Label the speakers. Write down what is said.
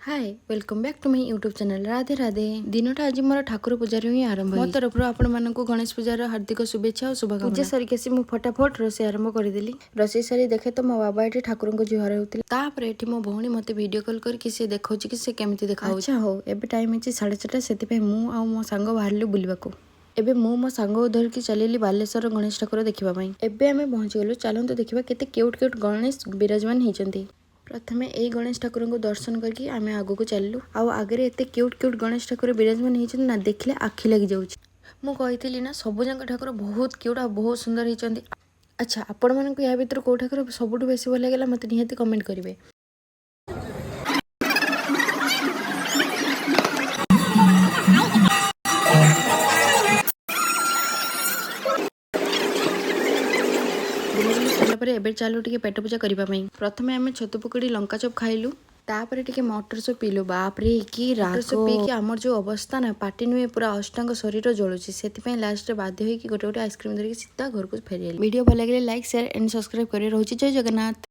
Speaker 1: Hi, welcome back to my YouTube channel. Radhe Radhe. ଦିନଟା ଆଜି ମୋର ଠାକୁର ପୂଜାରୁ ହିଁ ଆରମ୍ଭ। ମୋ ତରଫରୁ ଆପଣମାନଙ୍କୁ ଗଣେଶ ପୂଜାର ହାର୍ଦ୍ଦିକ ଶୁଭେଚ୍ଛା ଆଉ ଶୁଭକାମନା। ପୂଜା ସାରିକି ଆସି ମୁଁ ଫଟାଫଟ ରୋଷେଇ ଆରମ୍ଭ କରିଦେଲି। ରୋଷେଇ ସାରି ଦେଖେ ତ ମୋ ବାବା ଏଠି ଠାକୁରଙ୍କୁ ଜୁହାର ହେଉଥିଲେ। ତାପରେ ଏଠି ମୋ ଭଉଣୀ ମୋତେ ଭିଡ଼ିଓ କଲ୍ କରିକି ସେ ଦେଖାଉଛି କି ସେ କେମିତି ଦେଖାଉଛି। ଆଚ୍ଛା ହଉ, ଏବେ ଟାଇମ୍ ହେଇଛି 4:30। ସେଥିପାଇଁ ମୁଁ ଆଉ ମୋ ସାଙ୍ଗ ବାହାରିଲୁ ବୁଲିବାକୁ। ଏବେ ମୁଁ ମୋ ସାଙ୍ଗକୁ ଧରିକି ଚାଲିଲି ବାଲେଶ୍ୱର ଗଣେଶ ଠାକୁର ଦେଖିବା ପାଇଁ। ଏବେ ଆମେ ପହଞ୍ଚିଗଲୁ। ଚାଲନ୍ତୁ ଦେଖିବା କେତେ କ୍ୟୁଟ୍ କ୍ୟୁଟ୍ ଗଣେଶ ବିରାଜମାନ ହେଇଛନ୍ତି। ପ୍ରଥମେ ଏଇ ଗଣେଶ ଠାକୁରଙ୍କୁ ଦର୍ଶନ କରିକି ଆମେ ଆଗକୁ ଚାଲିଲୁ। ଆଉ ଆଗରେ ଏତେ କ୍ୟୁଟ୍ କ୍ୟୁଟ୍ ଗଣେଶ ଠାକୁର ବିରାଜମାନ ହେଇଛନ୍ତି ନା, ଦେଖିଲେ ଆଖି ଲାଗିଯାଉଛି। ମୁଁ କହିଥିଲି ନା, ସବୁ ଯାକ ଠାକୁର ବହୁତ କ୍ୟୁଟ୍ ଆଉ ବହୁତ ସୁନ୍ଦର ହେଇଛନ୍ତି। ଆଚ୍ଛା, ଆପଣମାନଙ୍କୁ ୟା ଭିତରୁ କେଉଁ ଠାକୁର ସବୁଠୁ ବେଶୀ ଭଲ ଲାଗିଲା, ମୋତେ ନିହାତି କମେଣ୍ଟ କରିବେ। ବୁଲାବୁଲି ସରିଲା ପରେ ଏବେ ଚାଲୁ ଟିକେ ପେଟ ପୂଜା କରିବା ପାଇଁ। ପ୍ରଥମେ ଆମେ ଛତୁ ପକୋଡ଼ି, ଲଙ୍କା ଚପ୍ ଖାଇଲୁ। ତାପରେ ଟିକେ ମଟର ସୁପ୍ ପିଇଲୁ। ବାପରେ, କି ରାଗ! ସୁପ୍ ପିଇକି ଆମର ଯେଉଁ ଅବସ୍ଥା ନା, ପାଟି ନୁହେଁ, ପୁରା ଅଷ୍ଟାଙ୍ଗ ଶରୀର ଜଳୁଛି। ସେଥିପାଇଁ ଲାଷ୍ଟରେ ବାଧ୍ୟ ହେଇକି ଗୋଟେ ଗୋଟେ ଆଇସ୍କ୍ରିମ୍ ଧରିକି ସିଧା ଘରକୁ ଫେରିଆଇଲି। ଭିଡ଼ିଓ ଭଲ ଲାଗିଲେ ଲାଇକ୍, ସେୟାର ଆଣ୍ଡ ସବସ୍କ୍ରାଇବ୍ କରି ରହୁଛି। ଜୟ ଜଗନ୍ନାଥ।